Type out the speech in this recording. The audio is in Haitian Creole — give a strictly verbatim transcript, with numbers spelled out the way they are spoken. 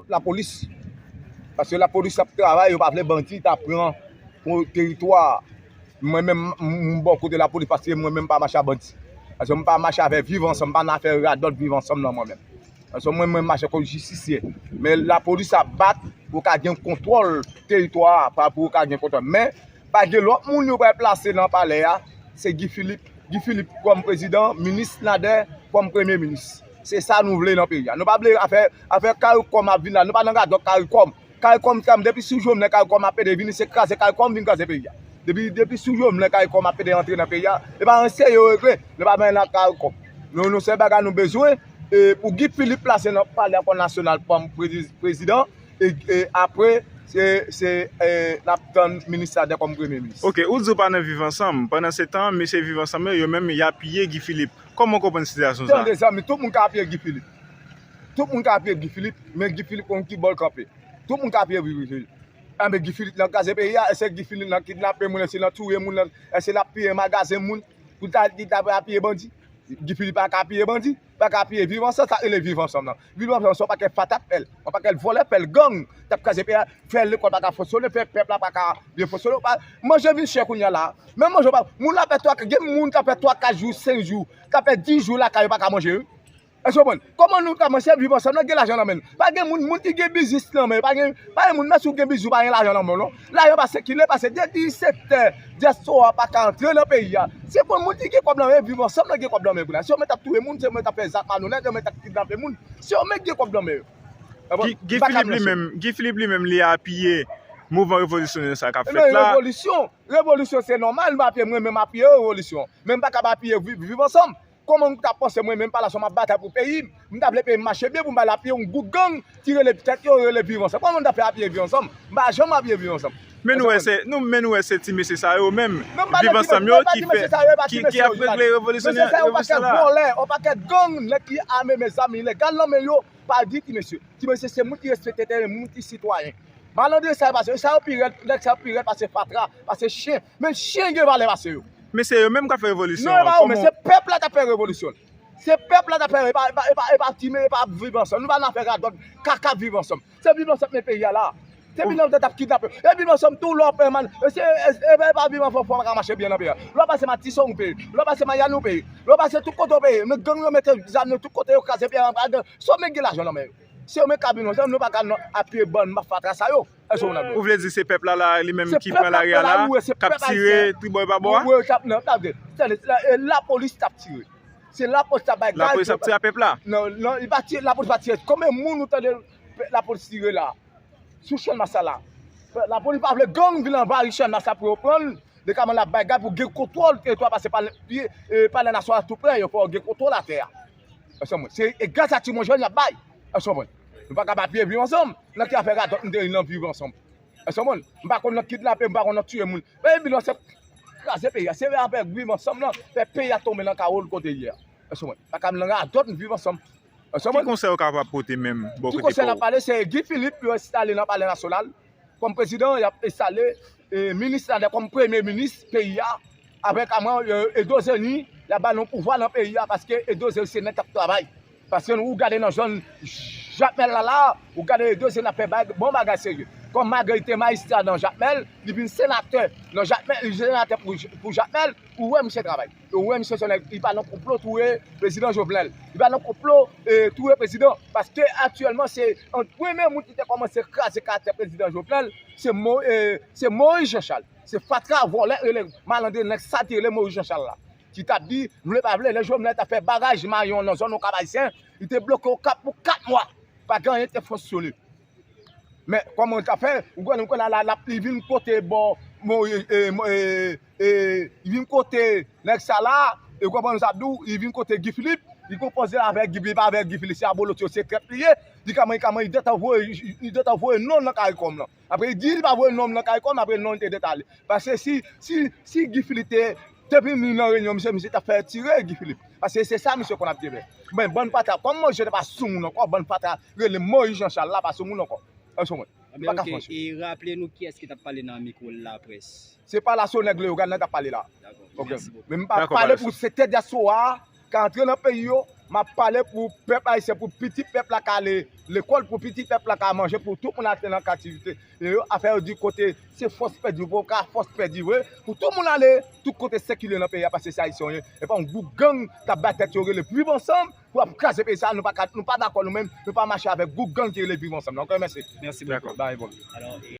Lapolis. Paske lapolis ap travay, yo pa vle bandi ta pran teritwa a. Mwen menm, m bò kote lapolis paske mwen menm m pa mache ak bandi. Paske m pa mache avèk Viv Ansanm, m pa nan afè radòt Viv Ansanm nan mwen menm. Paske mwen, mwen mache kòm jistisye. Men lapolis ap bat pou ka gen kontwòl teritwa a, pa pou ka gen kontwòl. Men pa gen lòt moun yo pral plase nan palè a, se Guy Philippe. Guy Philippe kòm prezidan, minis Nader kòm premye minis. Se sa nou vle nan peyi a. Nou pa vle afè, afè Caricom ap vin la. Nou pa nan radòt Caricom. Caricom, depi sou Jovenel Caricom ap pede vini, se kraze Caricom vin kraze peyi a. Depi, depi sou Jovenel Caricom ap pede antre nan peyi a, e pa anyen serye yo regle. Nou pa menm nan Caricom. Nou, nou sèl bagay nou bezwen, e pou Guy Philippe plase nan palè a kòm nasyonal kòm prezi-, prezidan, e, e apre, se, se, e, n ap tann minis Nader kòm premye minis. Ok, ou di w pa nan Viv Ansanm. Pandan se tan, mesye Viv Ansanm yo, yo menm, y apiye Guy Philippe. Kòman w konprann sitiyasyon sa a? Tande zanmi, tout moun ka apiye Guy Philippe. Tout moun ka apiye Guy Philippe, men Guy Philippe konn ki bò l kanpe. Tout moun ka apiye Guy Philippe. Anben Guy Philippe nan kraze peyi a, èske Guy Philippe nan kidnape moun, èske nan touye moun, èske l ap piye magazen moun, pou ta di ta apiye bandi? Guy Philippe pa ka apiye bandi, pa ka apiye Viv Ansanm, sa rele Viv Ansanm nan. Viv Ansanm se yon pakèt fatra ap fè l, yon pakèt vòlè ap fè l, gang, t ap kraze peyi a, fè lekòl pa ka fonksyone, fè pèp la pa ka byen fonksyone. Manje vin chè kounye a la. Menm manje pa, moun la fè twa, gen moun k ap fè twa, kat jou, senk jou, k ap fè dis jou lakay yo pa ka manje, wi. Èske w konprann? Kòman nou ka manje Viv Ansanm nan gen lajan nan men l? Pa gen moun, moun ki gen biznis nan men, pa gen, pa gen moun, menm si w gen biznis, ou pa gen lajan nan men w, non. Lajan pa sikile, paske depi sèt è, dyaspora pa ka antre nan peyi a. Se pou moun ki gen kòb nan men, Viv Ansanm nan gen kòb nan men pou la. Se yo menm t ap touye moun, se yo menm t ap fè zak malonèt, se yo menm t ap kidnape moun. Se yo menm ki gen kòb nan men yo. Guy Philippe li menm, Guy Philippe li menm, li apiye mouvman revolisyonè sa k ap fèt la. Revolisyon, revolisyon se nòmal, m apiye, mwen menm apiye revolisyon. Men m pa ka pa apiye Viv Ansanm. Kòman m ta panse mwen menm pa la sou m ap batay pou peyi m? M ta vle peyi m mache byen pou m pa al apiye yon gwoup gang ki rele tèt yo rele Viv Ansanm. Kòman m ta fè apiye Viv Ansanm? M pa janm apiye Viv Ansanm. Men nou wè se, nou, men nou wè se ti mesye sa yo menm, Viv Ansanm yo ki fè, ki, ki ap regle revolisyon, revolisyon la. Mesye sa yo pa kèk vòlè, yon pakèt gang, nèg ki ame, mezanmi, ilegal nan men yo, pa di ti mesye. Ti mesye se moun ki respekte teren, moun ki sitwayen. Malandren sa yo pase, sa yo pi rèd, nèg sa yo pi rèd pase fatra, pase chen. Men chen gen valè pase yo. Men se yo menm k ap fè revolisyon an. Non, e pa yo, men se pèp la k ap fè revolisyon. Se pèp la k ap fè, e pa, e pa, e pa, e pa ti, e pa Viv Ansanm. Nou pa nan afè radòt, kaka Viv Ansanm. Se Viv Ansanm men peyi a la. Se Viv Ansanm t ap kidnape. E Viv Ansanm tou lè w pè man. E se, e, e, e pa Viv Ansanm fò pa ka mache byen nan peyi a. Lè w pase Matisan ou peye. Lè w pase Mayani ou peye. Lè w pase tout kote ou peye. Men gang yo mete zam nan tout kote yo kraze peyi a. Se yo menm gen lajan nan men yo. Se yo menm k ap vin ansanm, nou pa ka nan apiye bann fatra sa yo. Èske w konprann? Ou vle di se pèp la la, li menm ki pran lari a la, k ap tire tribò e pa bò a? Wi, k ap, non, tande, tande, e lapolis t ap tire. Se lapolis t ap bay gaz. Lapolis ap tire a pèp la? Non, non, li pa tire, lapolis pa tire. Konbyen moun ou tande lapolis tire la? Sou Channmas la. Lapolis pa vle gang vin anvayi Channmas la pou yo pran l. Li ka mande l ap bay gaz pou gen kontwòl teritwa, paske palè, e, palè nasyonal tou prè, yo fò gen kontwòl atè a. Èske w konprann? Se, e gaz a ti mwen jèn y ap bay. Èske w konprann? Nou pa ka pa apiye Viv Ansanm. Nan ki afè radòt nou te nan Viv Ansanm? Èske w konprann? M pa konn nan kidnape, m pa konn nan tiye moun. Men Viv Ansanm kraze peyi a. Se avèk Viv Ansanm nan fè peyi a tonbe nan kawo l kote l ye a. Èske w konprann? Pa ka nan radòt nou Viv Ansanm. Èske w konprann? Ki konsèy ou kapab pote menm bò kote pa w? Ki konsèy n ap pale, se Guy Philippe yo enstale nan palè nasyonal. Kòm prezidan, y ap enstale, e, minis Nader kòm premye minis peyi a. Avèk aman, e, Edo Zeni, y ap ba l yon pouvwa nan peyi a, paske Edo Zeni se nèg k ap travay. Paske ou gade nan zòn Jakmèl la, la, ou gade Edo Zeni ap fè bay, bon bagay serye. Kòm Marguerite te majistra nan Jakmèl, li vin senatè nan Jakmèl, li senatè pou, pou Jakmèl, ou wè misye travay. Ou wè misye se nèg, li pa nan konplo touye prezidan Jovenel. Li pa nan konplo, e, touye prezidan. Paske aktyèlman, se, an, premye moun ki te kòmanse kraze karaktè prezidan Jovenel, se Mo-, e, se Moïse Jean Charles. Se fatra, vòlè, rele malandren, nèg sal ki rele Moïse Jean Charles la. Ki t ap di, vle pa vle, lè Jovenel t ap fè baraj Mayon nan zòn Okap Ayisyen, li te bloke Okap pou kat mwa. Pa gen anyen ki te fonksyone. Men, kòman li t ap fè? Ou konnen, ou konnen la, la, li vin kote bò, Mo-, e, e, Mo-, e, e, li vin kote nèg sa la, e ou konprann sa ap di w, li vin kote Guy Philippe, li konpoze avèk Guy Philippe, avèk Guy Philippe, se abolotyo, se trèt li ye, li ka manyen, ka manyen, li gentan voye, li gentan voye non nan Caricom lan. Apre li di li pa voye non nan Caricom, apre non li te gentan ale. Paske si, si, si Guy Philippe te, te vin nan reyinyon, misye, misye t ap fè tire Guy Philippe. Paske se sa misye konn ap fè. Men bann fatra, kòm mwen, je te pa sou moun ankò, bann fatra rele Moïse Jean Charles la, pa sou moun ankò. Èske w konprann? Li pa ka franchi. E raple nou kiyès ki t ap pale nan mikwo laprès. Se pa Laso nèg Leyogàn nan k ap pale la. Dakò. Ok. Mèsi bokou. Men m pa pale pou sektè dyaspora a ka antre nan peyi yo, M ap pale pou pèp ayisyen, pou pitit pèp la ka ale lekòl, pou pitit pèp la ka manje, pou tout moun achte nan kaptivite. E yo, afè yo di kote se fòs pèdi, pou ka fòs pèdi vre, pou tout moun ale, tout kote sekile nan peyi a, paske se ayisyen yo ye. E pa yon gwoup gang k ap bay tèt yo rele Viv Ansanm, pou ap kraze peyi sa, nou pa ka, nou pa dakò nou menm, nou pa mache avèk gwoup gang ki rele Viv Ansanm. Donk, mèsi. Mèsi bokou. Bye, bon. Alò, e